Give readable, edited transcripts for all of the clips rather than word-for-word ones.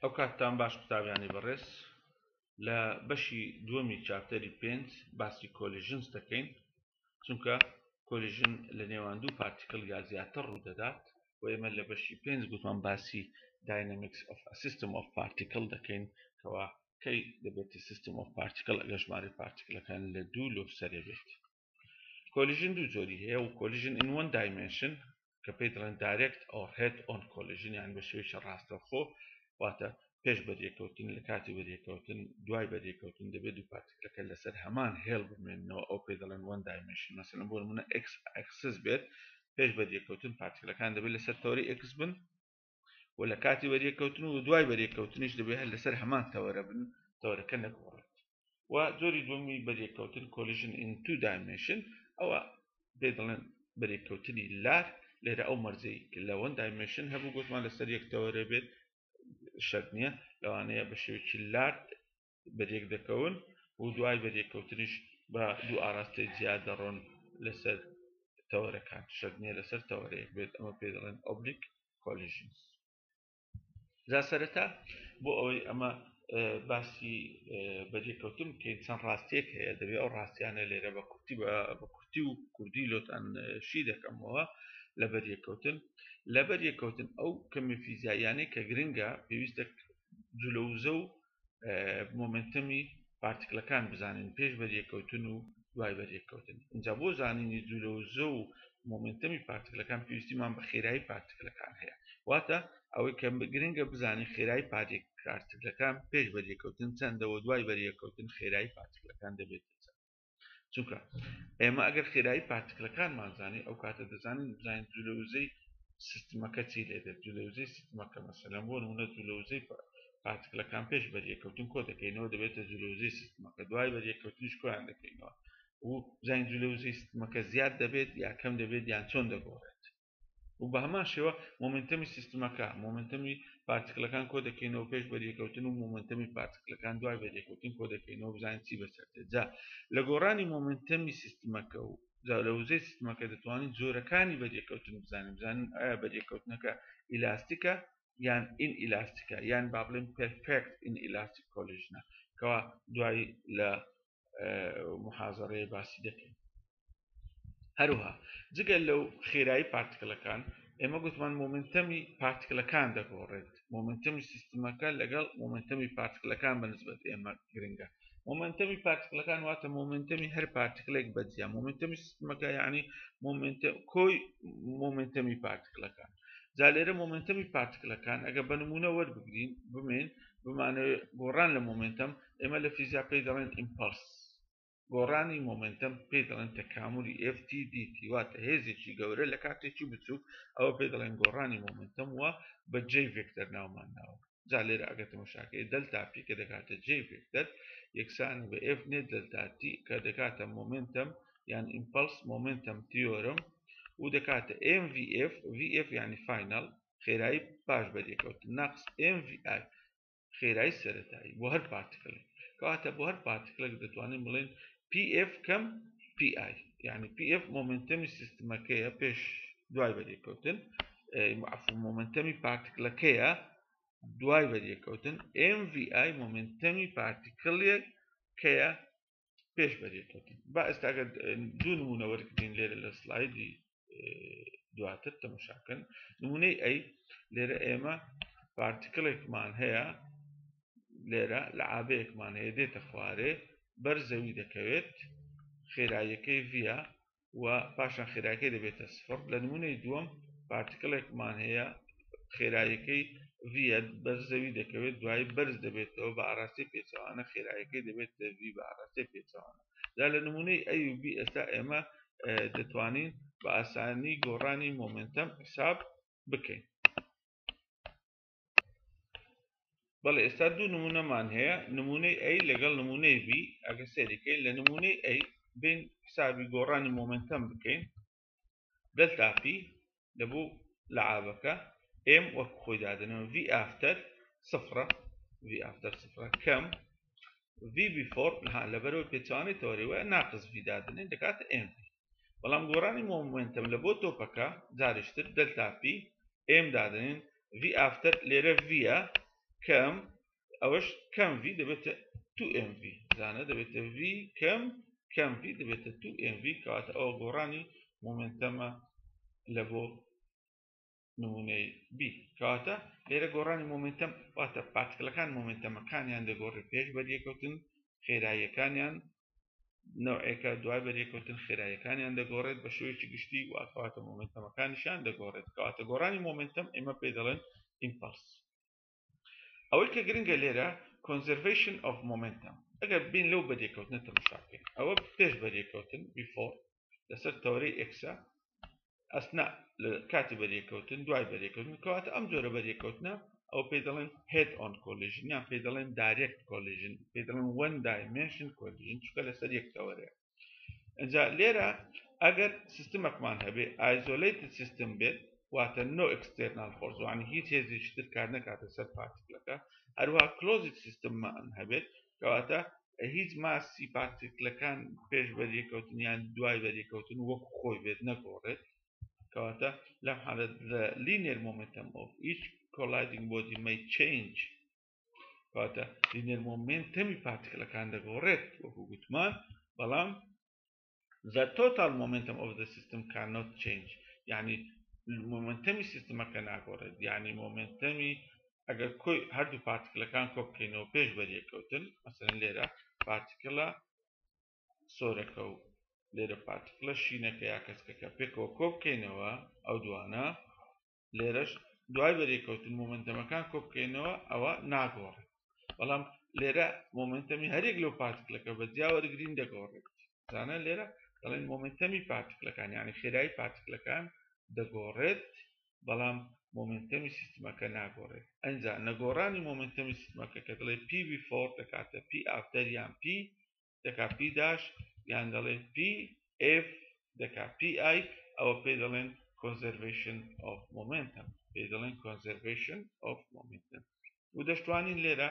ئەو کاتتان باش قوتابیانی بەڕێز لە بەشی دووەمی chapter ی پێنج باسی collisions دەکەین چونکە collision لە نێوان دوو particle یا زیاتر ڕوودەدات و ئێمە لە بەشی پێنج گوتمان باسی dynamics of system of particle دەکەین کەوا کەی دەبێتە system of particle ئەگەر ژمارەی particle ەکان لە دوو لۆ سەرێ بێت. collision دوو جۆری هەیە و collision in one dimension کە پێی دەڵێن direct or head on collision یان بە شێوەیەکی ڕاستەوخۆ واتە پێش بەریەکەوتن لە کاتی بەریەکەوتن دوای بەریەکەوتن دەبێت دوو particle ەکە لەسەر هەمان هێڵ بمێننەوە ئەو پێی دەڵێن one dimension مەسەلەن بۆ نمونە ئێکس ئەکسس بێت پێش بەریەکەوتن particle ەکان دەبێت لەسەر تەوەری x بن و لە کاتی بەریەکەوتن و دوای بەریەکەوتنیش دەبێت هەر لەسەر هەمان تەوەرە بن تەوەرەکە نەگۆڕێت و جۆری دووەمی بەریەککەوتن collision in two dimension ئەوە پێ دەڵێن بەریەککەوتنی لار لێرە ئەو مەرجەی کە لە one dimension هەبوو گوتمان لەسەر یەک تەوەرە بێت شەرت نییە لەوانەیە بە شێوەیەکی لار بەریەک دەکەون و دوای بەریەککەوتنیش بە دوو ئاراستەی جیا دەڕۆن لەسەر تەوەرەکان شەرت نییە لەسەر تەوەرەیەک بێت ئەمە پێ دەڵێن oblique collisions. جا سەرەتا بۆ ئەوەی ئەمە باسی بەریەکەوتن بکەین چەند ڕاستیەک هەیە دەبێت ئەو ڕاستیانە لێرە بە کورتی بە کورتی و کوردی لۆتان شی دەکەمەوە لە بەریەکەوتن لە بەریەکەوتن ئەو کەمی فیزیاییانەی کە گرنگە پێویستە جولەوزە و momentum ی particle ەکان بزانین پێش بەریەکەوتن و دوای بەریەکەوتن اینجا بۆ زانینی جولەوزە و momentum ی particle ەکان پێویستیمان بە خێرایی particle ەکان هەیە واتە ئەوەی کە گرنگە بزانین خێرایی particle ەکان پێش بەریەکەوتن چەندەوە دوای بەریەکەوتن خێرایی particle ەکان دەبێت چەند چونکە ئێمە ئەگەر خێرایی particle ەکانمان زانی ئەو کاتە دەزانین بزانین جولەوزەی سیستمەکە چی لێ دێت جولەوزەی سیستمەکە مەسەلەن بۆ نمونە جولەوزەی particle ەکان پێش بەریەکەوتن کۆ دەکەینەوە دەبێتە جولەوزەی سیستمەکە دوای بەریەکەوتنیش کۆیان دەکەینەوە و بزانین جولەوزەی سیستمەکە زیاد دەبێت یا کەم دەبێت یان چۆن دەگۆڕێت و بە هەمان شێوە momentum ی سیستمەکە momentum ی particle ەکان کۆ دەکەینەوە پێش بەریەکەوتن و momentum ی particle ەکان دوای بەریەکەوتن کۆ دەکەینەوە بزانین چی بەسەر دێت جا لە گۆڕانی momentum ی سیستمەکە و جا لە وزەی سیستمەکە دەتوانین جۆرەکانی بەریەکەوتن بزانین بزانین ئایا بەریەکەوتنەکە elastic ە یان inelastic ە یان با بڵێن perfect inelastic collision ە کەوا دوای لە محازەرەیە باسی دەکەین. هەروها جگە لەو خێرایی particle ەکان ئێمە گوتمان momentum ی particle ەکان دەگۆڕێت momentum ی سیستمەکە لەگەڵ momentum ی particle ەکان بەنسبەت ئێمە گرنگە momentum ی particle ەکان واتە momentum ی هەر particle ێک بەجیا momentum ی سیستمەکە یعنی کۆی momentum ی particle ەکان جا لێرە momentum ی particle ەکان ئەگە بە نمونە وەربگرین بمێن بمانەوێت گۆڕان لە momentum ئێمە لە فیزیا پێی دەڵێن impulse گۆڕانی momentum پێی دەڵێن تەکاملی F t dt واتە هێزێکی گەورە لە کاتێکی بچووک ئەوە پێی دەڵێن گۆڕانی momentum وە بە J vector ناومان ناوە جا لێرە ئەگەر تەماشاکەی delta p کە دەکاتە J vector یەکسانە بە F net delta t کە دەکاتە momentum یان impulse momentum theorem و دەکاتە MVF VF یعنی final خێرایی پاش بەریەکەوتن ناقس MVI خێرایی سەرەتایی بۆ هەر particle ێک کەواتە بۆ هەر particle ێک دەتوانین بڵێن PF کەم PI یعنی PF momentum ی سیستمەکەیە پێش دوای بەریەکەوتن عفو momentum ی particle ەکەیە دوای بەریەکەوتن MVI momentum ی particle ێک کەیە پێش بەریەکەوتن با ئێستا ئەگەر دوو نمونە وەرگین لێرە لە slide ی دواتر تەمەشاکەن نمونەی A لێرە ئێمە particle ێکمان هەیە لێرە لەعابەیەکمان هەیە دێتە خوارێ بەر زەوی دەکەوێت خێراییەکەی v یە و پاشان خێراکەی دەبێتە سفر لە نمونەی دووەم particle ێکمان هەیە خێراییەکەی v یە بەر زەوی دەکەوێت دوایی بەرز دەبێتەوە بە ئاراستەی پێچەوانە خێراییەکەی دەبێت v بە ئاراستەی پێچەوانە جا لە نمونەی A و B ئێستا ئێمە دەتوانین بە ئاسانی گۆڕانی momentum حساب بکەین. بەڵێ ئێستا دوو نمونەمان هەیە نمونەی A لەگەڵ نمونەی B ئەگە سەیریکەین لە نمونەی A بین حسابی گۆڕانی momentum بکەین delta p دەبوو لەعابەکە M وەک خۆی دادەنەوە V after سفرە V after سفرە کەم V before ها لەبەرەوە پێچوانەی تەوەری وایە ناقس V دادەنێن دەکاتە M بەڵام گۆڕانی momentum لە بۆ تۆپەکە جارشتر delta p M دادەنێن V after لێرە V یە. کەم ئەوەش کەم V دەبێتە 2MV زانە دەبێتە V کەم کەم V دەبێتە 2MV کەواتە ئەوە گۆڕانی momentum ە لە بۆ نمونەی B کەواتە لێرە گۆڕانی momentum واتە particle ەکان momentum ەکانیان دەگۆڕێت پێش بەریەکەوتن خێراییەکانیان نەوعێکە دوای بەریەکەوتن خێراییەکانیان دەگۆڕێت بە شێوەیەکی گشتی واتەواتە momentum ەکانیشیان دەگۆڕێت کەواتە گۆڕانی momentum ئێمە پێی دەڵێن impulse. ئەوەی کە گرنگە لێرە conservation of momentum ئەگەر بین لەو بەریەکەوتنە تەماشا بکەین ئەوە پێش بەریەکەوتن before لەسەر تەوەرەی X ە ئەسنا لە کاتی بەریەکەوتن دوای بەریەکەوتن کەواتە ئەم جۆرە بەریەکەوتنە ئەو پێی دەڵێن head on collision یان پێی دەڵێن direct collision پێی دەڵێن one dimension collision چونکە لەسەر یەک تەوەرەیە. ئەجا لێرە ئەگەر سیستمەکمان هەبێ isolated system بێت واتە no external force وانی هیچ هێزێکی تر کار نەکاتە سەر particle ەکە هەروەها closed system مان هەبێت کەواتە هیچ mass ی particle ەکان پێش بەریەکەوتن یان دوای بەریەکەوتن وەکو خۆی بێت نەگۆڕێت کەواتە لەم حالەت the linear momentum of each colliding body may change کەواتە linear momentum ی particle ەکان دەگۆڕێت وەکو گوتمان بەڵام the total momentum of the system cannot change یعنی momentum ی سیستمەکە ناگۆڕێت یعنی momentum ی ئەگەر کۆی هەردوو particle ەکان کۆ بکەینەوە پێش بەریەکەوتن مەسەلەن لێرە particle ە سۆرەکە و لێرە particle ە شینەکە یا کەسکەکە پێکەوە کۆ بکەینەوە ئەو دوانە لێرەش دوای بەریەکەوتن momentum ەکان کۆ بکەینەوە ئەوە ناگۆڕێت بەڵام لێرە momentum ی هەرێک لەو particle ەکە بە جیا وەرگین دەگۆڕێت زانە لێرە دەڵێن momentum ی particle ەکان یعنی خێرایی particle ەکان دەگۆڕێت بەڵام momentum ی سیستمەکە ناگۆڕێت. ئەنجا نەگۆڕانی momentum ی سیستمەکە کە دەڵێ P before دەکاتە P after یان P دەکا P dash یان دەڵێ P F دەکا P I ئەوە پێی دەڵێن conservation of momentum پێی دەڵێن conservation of momentum. و دەشتوانین لێرە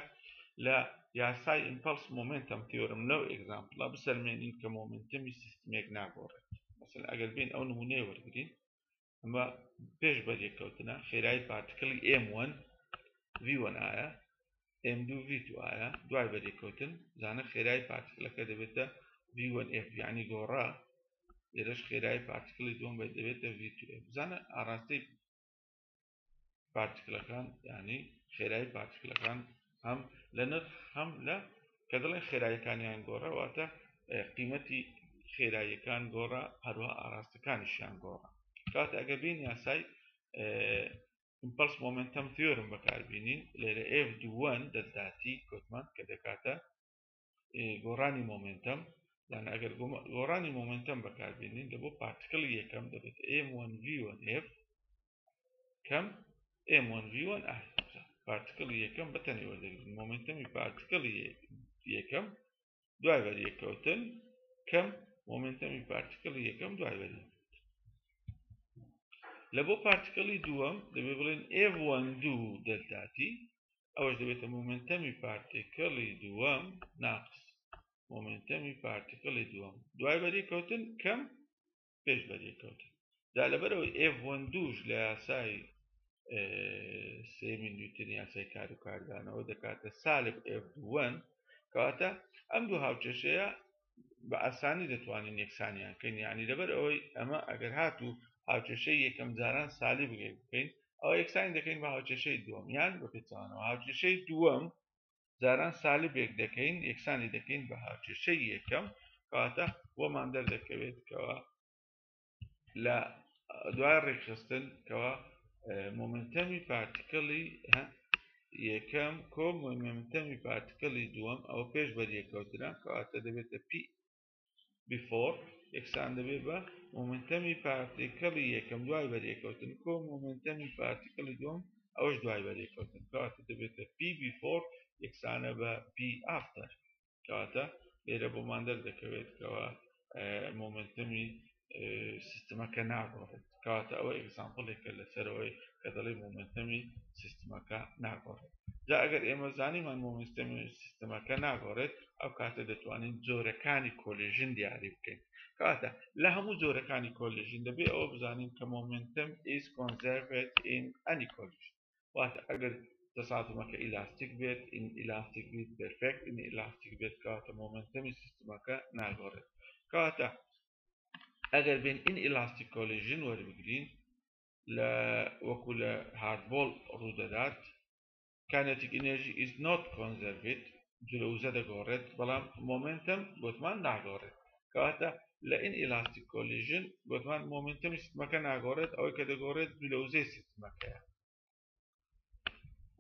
لە یاسای impulse momentum theorem لەو example ە بسەلمێنین کە momentum ی سیستمێک ناگۆڕێت. مەسەلەن ئەگەر بین ئەو نمونەیە وەرگین ئەمە پێش بەریەکەوتنە خێرایی particle ی M1 V1 ئایا M2 V2 ئایا دوای بەریەکەوتن زانە خێرایی particle ەکە دەبێتە V1F یعنی گۆڕا لێرەش خێرایی particle ی دووەم دەبێتە V2F زانە ئاراستەی particle ەکان یعنی خێرایی particle ەکان هەم لە نرخ هەم لە کە دەڵێن خێراییەکانیان گۆڕا واتە قیمەتی خێراییەکان گۆڕا هەروە ئاراستەکانیشیان گۆڕا. کاتە ئەگەر بین یاسای impulse momentum theorem بەکاربینین لێرە F دووەن delta t کۆتمان کە دەکاتە گۆڕانی momentum یان ئەگەر گۆڕانی momentum بەکاربینین لە بۆ particle ی یەکەم دەبێت M1 V1F کەم M1 V1 I particle ی یەکەم بەتەنێ وەردەگرین momentum ی particle ی یەکەم دوای بەریەکەوتن کەم momentum ی particle ی یەکەم دوای بەریەکەوتن. لە بۆ particle ی دووەم دەبێ بڵێن F1 دوو delta t ئەوەش دەبێتە momentum ی particle ی دووەم ناقس momentum ی particle ی دووەم دوای بەریەکەوتن کەم پێش بەریەکەوتن. جا لەبەرەوەی F1 دووش لە یاسای سێمی نیوتن یاسای کار و کاردانەوە دەکاتە سالب F1 کەواتە ئەم دوو هاوکێشەیە بە ئاسانی دەتوانین یەکسانیان کەین. یعنی لەبەر ئەوەی ئەمە ئەگەر هاتوو هاوکێشەی یەکەم جاران سالب بکەین ئەوە یەکسانی دەکەین بە هاوکێشەی دووەم یان بە پێچەوانەوە هاوکێشەی دووەم جاران سالبێک دەکەین یەکسانی دەکەین بە هاوکێشەی یەکەم کەواتە بۆمان دەردەکەوێت کەوا لە دوای ڕێکخستن کەوا momentum ی particle ی یەکەم کۆ momentum ی particle ی دووەم ئەوە پێش بەریەکەوتنە کەواتە دەبێتە P before یەکسان دەبێت بە momentum ی particle ی یەکەم دوای بەریەکەوتن کۆ momentum ی particle ی دووەم ئەوەش دوای بەریەکەوتن کەواتە دەبێتە P before یەکسانە بە P after. کەواتە لێرە بۆمان دەردەکەوێت کەوا momentum ی سیستمەکە ناگۆڕێت. کەواتە ئەوە example ێکە لەسەرەوەی کە دەڵێ momentum ی سیستمەکە ناگۆڕێت. جا ئەگەر ئێمە زانیمان momentum ی سیستمەکە ناگۆڕێت ئەو کاتە دەتوانین جۆرەکانی collision دیاری بکەین. کەواتە لە هەموو جۆرەکانی collision دەبێت ئەوە بزانین کە momentum is conserved in any collision. واتە ئەگەر تەسادومەکە elastic بێت، inelastic بێت، perfect inelastic بێت، کەواتە momentum ی سیستمەکە ناگۆڕێت. کەواتە ئەگەر بێن inelastic collision وەربگرین لە وەکو لە hard ball ڕوودەدات، kinetic energy is not conserved، جولە وزە دەگۆڕێت بەڵام momentum گوتمان ناگۆڕێت. کەواتە لە inelastic collision گوتمان momentum ی سیستمەکە ناگۆڕێت، ئەوەی کە دەگۆڕێت جولە وزەی سیستمەکەیە.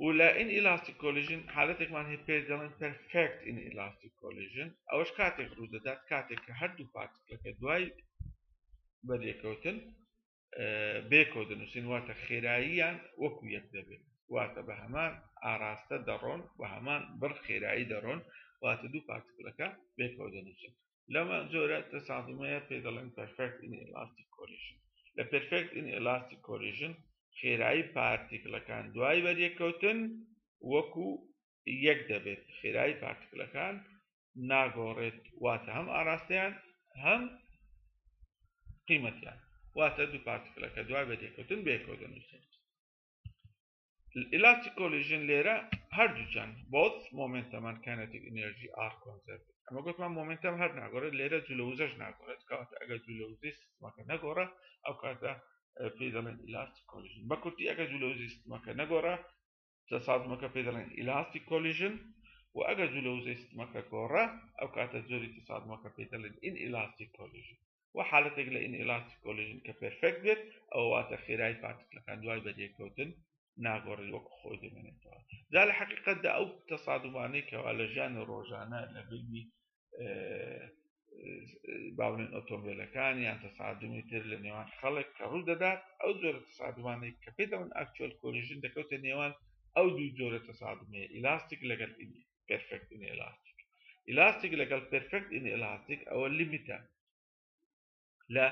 و لە inelastic collision حالەتێکمان هەیە پێی دەڵێن perfect inelastic collision. ئەوەش کاتێک ڕوودەدات کاتێک کە هەردوو particle ەکە دوای بەریەکەوتن بێکەوە دەنووسین، واتە خێراییان وەکو یەک دەبێت، واتە بە هەمان ئاراستە دەڕۆن، بە هەمان بڕ خێرایی دەڕۆن، واتە دوو particle ەکە بێکەوە دەنووسن. لەمە جۆرە تەسادومەیە پێ دەڵێن perfect inelastic collision. لە perfect inelastic collision خێرایی particle ەکان دوای بەریەکەوتن وەکو یەک دەبێت، خێرایی particle ەکان ناگۆڕێت، واتە هەم ئاراستەیان هەم قیمەتیان، واتە دوو particle ەکە دوای بەریەکەوتن بەیەکەوە دەنووسن. elastic collision لێرە هەردووچان both momentum and kinetic energy are conserved. ئەمە گوتمان momentum هەر ناگۆڕێت، لێرە جولە وزەش ناگۆڕێت. کەواتە ئەگەر جولە وزەی سیستمەکە نەگۆڕە ئەو کاتە پێی دەڵێن elastic collision. بە کورتی ئەگەر جولە وزەی سیستمەکە نەگۆڕە تەسادومەکە پێی دەڵێن elastic collision، و ئەگەر جولە وزەی سیستمەکە گۆڕە ئەو کاتە جۆری تەسادومەکە پێی دەڵێن inelastic collision. و حالەتێک لە inelastic collision کە perfect بێت ئەوە واتە خێرای particle ەکان دوای بەریەکەوتن ناگۆڕێت وەکو خۆی دەمێنێتەوە. جا لە حەقیقەتدا ئەو تەسادومانەی کەوا لە ژیانی ڕۆژانە لە بینی باڵێن ئۆتۆمبیلەکان یان تەسادومی تر لە نێوان خەڵک کە ڕوو دەدات، ئەو جۆرە تەسادومانەی کە پێی دەڵێن actual collision دەکەوتە نێوان ئەو دوو جۆرە تەسادومەیە، elastic لەگەڵ perfect inelastic. elastic لەگەڵ perfect inelastic ئەوە limit ە لە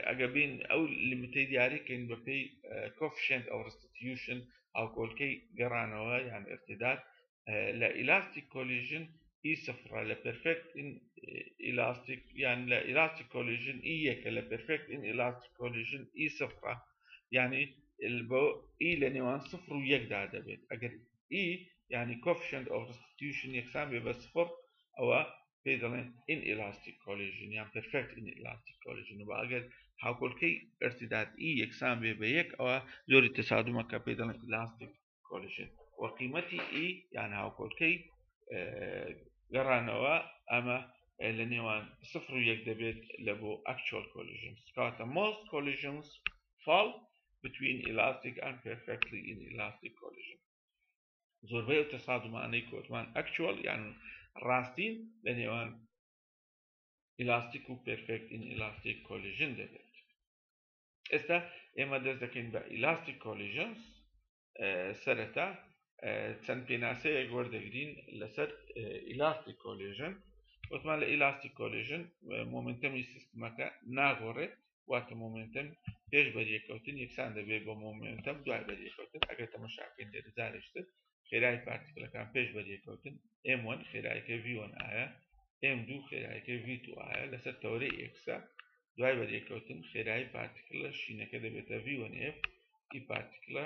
ئەگە بین ئەو limit ەی دیاریکەین بە پێی coefficient of restitution هاوکۆلکەی گەڕانەوە یان ارتداد. لە elastic collision e سفرە، لە perfect inelastic یان لە elastic collision e یەکە، لە perfect inelastic collision e سفرە، یعنی بۆ e لە نێوان سفر و یەکدا دەبێت. ئەگەر e یعنی coefficient of restitution یەکسان بێ بە سفر ئەوە پێی دەڵێن inelastic collision یان perfect inelastic collision. و ئەگەر هاوکۆلکەی ارتداد e یەکسان بێ بە یەک ئەوە جۆری تەسادومەکە پێی دەڵێن elastic collision. و قیمەتی e یان هاوکۆلکەی گەڕانەوە ئەمە لە نێوان سفر و یەک دەبێت لە بۆ actual collisions. کەواتە most collisions fall between elastic and perfectly inelastic collision. زۆربەی ئەو تەسادومانەی کۆتمان actual یان ڕاستین لە نێوان elastic و perfect inelastic collision دەبێت. ئێستا ئێمە دەست دەکەین بە elastic collisions. سەرەتا چەند پێناسەیەک وەردەگرین لەسەر elastic collision. وتمان لە elastic collision momentum ی سیستمەکە ناگۆڕێت، واتە momentum پێش بەریەکەوتن یەکسان دەبێت بە momentum دوای بەریەکەوتن. ئەگەر تەماشاکەین لێرە جارێکتر خێرای particle ەکان پێش بەریەکەوتن M1 خێرایەکە V1 ئایا، M2 خێرایەکە V2 ئایا لەسەر تەوەرەی X ە. دوای بەریەکەوتن خێرایی particle ە شینەکە دەبێتە V1F، ئی particle ە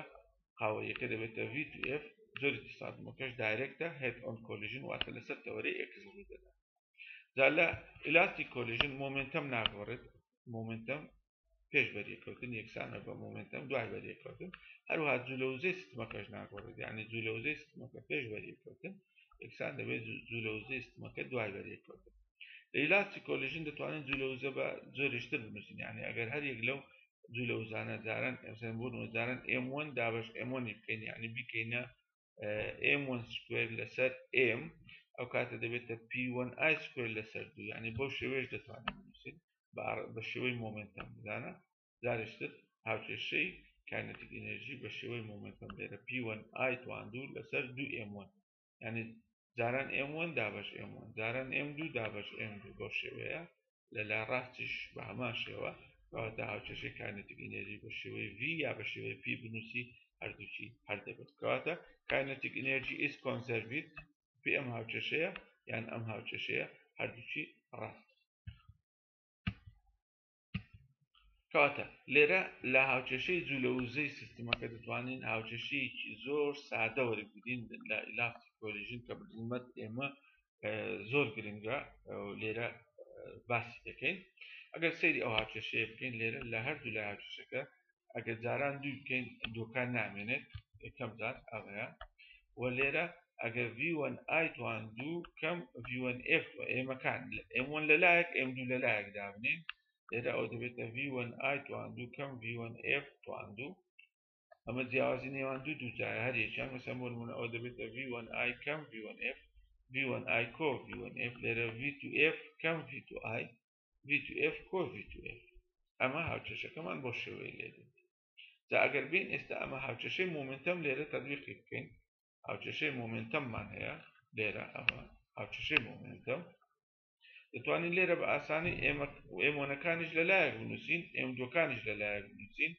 قاوەیەکە دەبێتە V2F. جۆری تەسادومەکەش direct ە head on collision، واتە لەسەر تەوەرەی X ڕوو دەدات. جا لە elastic collision momentum ناگۆڕێت، momentum پێش بەریەکەوتن یەکسانە بە momentum دوای بەریەکەوتن. هەروەها جوولە وزەی سیستمەکەش ناگۆڕێت، یعنی جوولە وزەی سیستمەکە پێش بەریەکەوتن یەکسان دەبێت جوولە وزەی سیستمەکە دوای بەریەکەوتن. لە elastic collision دەتوانین جوولە وزە بە جۆرێکتر بنووسین، یعنی ئەگەر هەر یەک لەو جوولە وزانە جاران ئەمسەن بوون و جاران M1 دابەش M1 بکەین، یعنی بیکەینە M1 square لەسەر M، ئەو کاتە دەبێتە P1I square لەسەر دوو، یعنی بەو شێوەیەش دەتوانین بنووسین بە شێوەی momentum. بزانە جارێکتر هاوکێشەی kinetic energy بە شێوەی momentum لێرە P1I تواندوو لەسەر دوو M1، یعنی جاران M1 دابەش M1 جاران M2 دابەش M2 بەو شێوەیە. لە لای ڕاستیش بە هەمان شێوە کەواتە هاوکێشەی kinetic energy بە شێوەی V یا بە شێوەی P بنووسی هەردووکی هەر دەبێت. کەواتە kinetic energy is conserved پێ ئەم هاوکێشەیە یان ئەم هاوکێشەیە هەردووکی ڕاست. کەواتە لێرە لە هاوکێشەی جوولە وزەی سیستمەکە دەتوانین هاوکێشەیەکی زۆر سادە وەربگرین لە elastic collision کە بنیمەت ئێمە زۆر گرنگە لێرە باسی دەکەین. ئەگەر سەیری ئەو هاوکێشەیە بکەین لێرە لە هەردوو لای هاوکێشەکە ئەگەر جاران دووی بکەین دووەکان نامێنێت، یەکەم جار ئەوەیە. و لێرە ئەگەر V1I توان دوو کەم V1F ئێمەکان M1 لەلایەک M2 لەلایەک دابنین، لێرە ئەو دەبێتە V1I توان دوو کەم V1F توان دوو. ئەمە جیاوازی نێوان دوو دوو جایە هەر یەکیان، مەسەلەن بۆ نمونە ئەوە دەبێتە V1I کەم V1F، V1I کۆ V1F، لێرە V2F کەم V2I، V2F کۆ V2F. ئەمە هاوکێشەکەمان بۆ شێوەیە لێ دێت. جا ئەگەر بین ئێستا ئەمە هاوکێشەی momentum لێرە تەطبیقی بکەین، هاوکێشەی momentum مان هەیە لێرە، ئەمە هاوکێشەی momentum دەتوانین لێرە بە ئاسانی ئێمە M one ەکانیش لەلایەک بنووسین، M دووەکانیش لەلایەک بنووسین.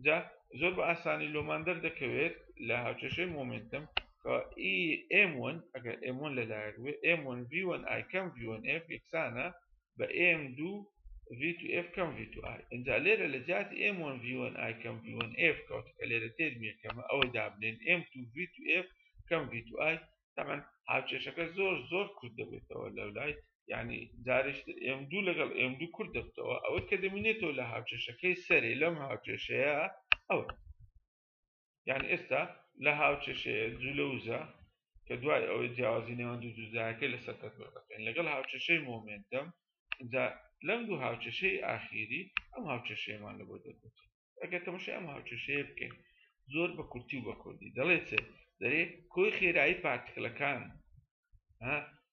جا زۆر بە ئاسانی لۆمان دەردەکەوێت لە هاوکێشەی momentum کە ئی M one، ئەگەر M one لەلایەک بێ، M one V one I کەم V one F یەکسانە بە M دوو V two F کەم V two I. ئینجا لێرە لە جیاتی M one V one I کەم V one F کەوتە کە لێرە term یەکەمە ئەوەی دابنێن M two V two F کەم V two I. طبعا هاوکێشەکە زۆر زۆر کورت دەبێتەوە لەولای، یعنی جارێکتر M دوو لەگەڵ M دوو کورت دەبێتەوە، ئەوەی کە دەمینێتەوە لە هاوکێشەکەی سەرێ لەم هاوکێشەیە ئەوە. یعنی ئێستا لە هاوکێشەیە جوولە وزە کە دوای ئەوەی جیاوازی نێوان دوو دووزایەکەی لەسەر تەطبیق دەکەین لەگەڵ هاوکێشەی momentum، اینجا لەم دوو هاوکێشەی ئاخیری ئەم هاوکێشەیەمان لە بۆ دەردەچێت. ئەگەر تەماشای ئەم هاوکێشەیە بکەین زۆر بە کورتی و بە کوردی دەڵێت چێ؟ دەرێ کۆی خێرایی particle ەکان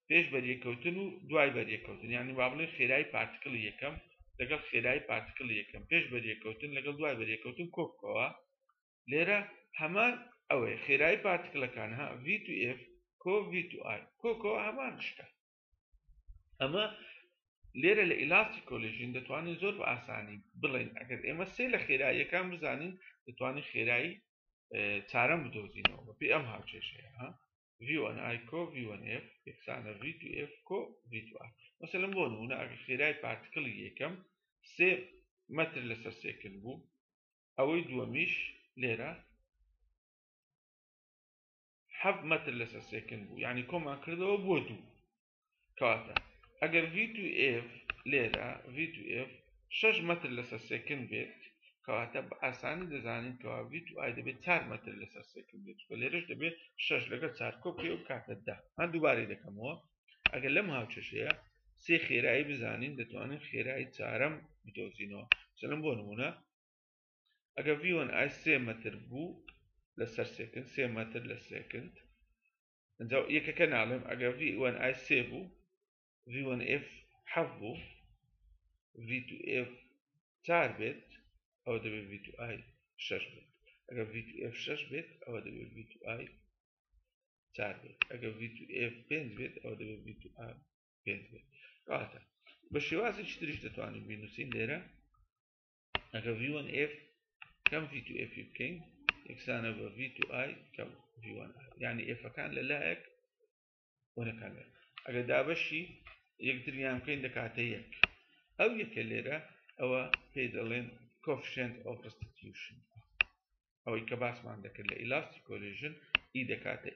پێش بەریەکەوتن و دوای بەریەکەوتن، یعنی با بڵێن خێرایی particle ی یەکەم لەگەڵ خێرایی particle ی یەکەم پێش بەریەکەوتن لەگەڵ دوای بەریەکەوتن کۆ بکەوە. لێرە هەمان ئەوەیە خێرایی particle ەکان ها V2F کۆ V2I کۆکەوە هەمان شتە. ئەمە لێرە لە elastic collision دەتوانین زۆر بە ئاسانی بڵێن ئەگەر ئێمە سێ لە خێراییەکان بزانین دەتوانین خێرایی چارەم بدۆزینەوە بەپێی ئەم هاوکێشەیە ها V1I کۆ V1F یەکسانە V2F کۆ V2I. مەسەلەن بۆ نمونە ئەگەر خێرای particle ی یەکەم سێ مەتر لەسەر second بوو، ئەوەی دووەمیش لێرە 7 مەتر لەسەر second بوو، یعنی کۆمان کردەوە بۆ دوو. کەواتە ئەگەر V2F لێرە V2F 6 مەتر لەسەر second بێت، کەواتە بە ئاسانی دەزانین کەوا V2I دەبێت 4 مەتر لەسەر second بێت، چونکە لێرەش دەبێت 6 لەگەڵ 4 کۆ بکەی و بکاتە 10. هەر دووبارەی دەکەمەوە، ئەگەر لەم هاوکێشەیە سێ خێرایی بزانین دەتوانین خێرایی چارەم بدۆزینەوە. مثلەن بۆ نمونە ئەگەر V1I سێ مەتر بوو لەسەر second، سێ مەتر لە second، ئینجا یەکەکە ناڵێم، ئەگەر V1I سێ بوو، V1F حەفت بوو، V2F چار بێت، ئەوە دەبێت V2I شەش بێت. ئەگەر V2F شەش بێت، ئەوە دەبێت V2I چار بێت. ئەگەر V2F پێنج بێت، ئەوە دەبێت V2I پێنج بێت. کەواتە بە شێوازێکی تریش دەتوانین بینووسین لێرە ئەگەر V1F کەم V2F بکەین یەکسانە بە V2I کەم V1I، یعنی F-ەکان لە لایەک وەنەکان لە ئەگەر دابەشی یەکتریان بکەین دەکاتە یەک. ئەو یەکە لێرە ئەوە پێی دەڵێن coefficient of restitution، ئەوەی کە باسمان دەکرد لە elastic collision E دەکاتە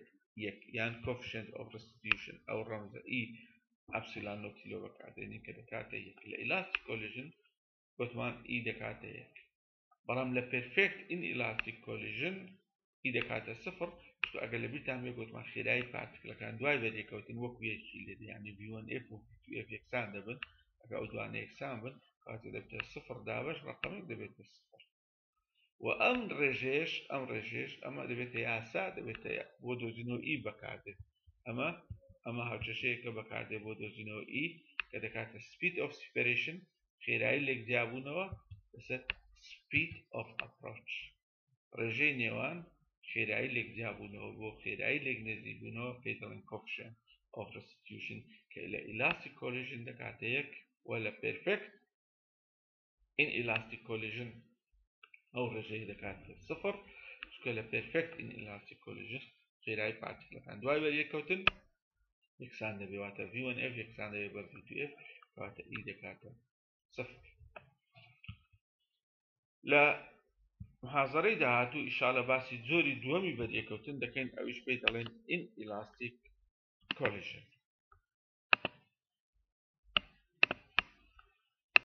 یەک، یان coefficient of restitution ئەو ڕەمزە E epsilon naught ی لۆ بەکاردێنین کە دەکاتە یەک. لە elastic collision گوتمان E دەکاتە یەک، بەڵام لە perfect inelastic collision E دەکاتە سفر، چونکە ئەگەر لە بیرتان بێ گوتمان خێرایی particle ەکان دوای بەریەکەوتن وەکو یەکی لێ دێ، یعنی V1F و V2F یەکسان دەبن. ئەگەر ئەو دوانە یەکسان بن کاتێ دەبێتە سفر دابەش ڕقمێک دەبێتە سفر. و ئەم ڕێژەیەش، ئەم ڕێژەیەش ئەمە دەبێتە یاسا، دەبێتە بۆ دۆزینەوە E بەکاردێت. ئەمە هاوکێشەیەکە بەکاردێت بۆ دۆزینەوە E کە دەکاتە speed of separation، خێرایی لێکجیابوونەوە لەسەر speed of approach، ڕێژەی نێوان خێرایی لێکجیابوونەوە بۆ خێرایی لێک نزیکبوونەوە پێی دەڵێن coefficient of restitution کە لە elastic collision دەکاتە یەک و لە perfect inelastic collision ئەو ڕێژەی دەکاتە سفر، چونکە لە perfect inelastic collision خێرایی particle ەکان دوای بەریەکەوتن یەکسان دەبێت، واتە V1F یەکسان دەبێت بە V2F، کەواتە E دەکاتە سفر. لە محازەرەی داهاتوو ئیشاڵە باسی جۆری دووەمی بەریەکەوتن دەکەین، ئەویش پێی دەڵێن inelastic collision.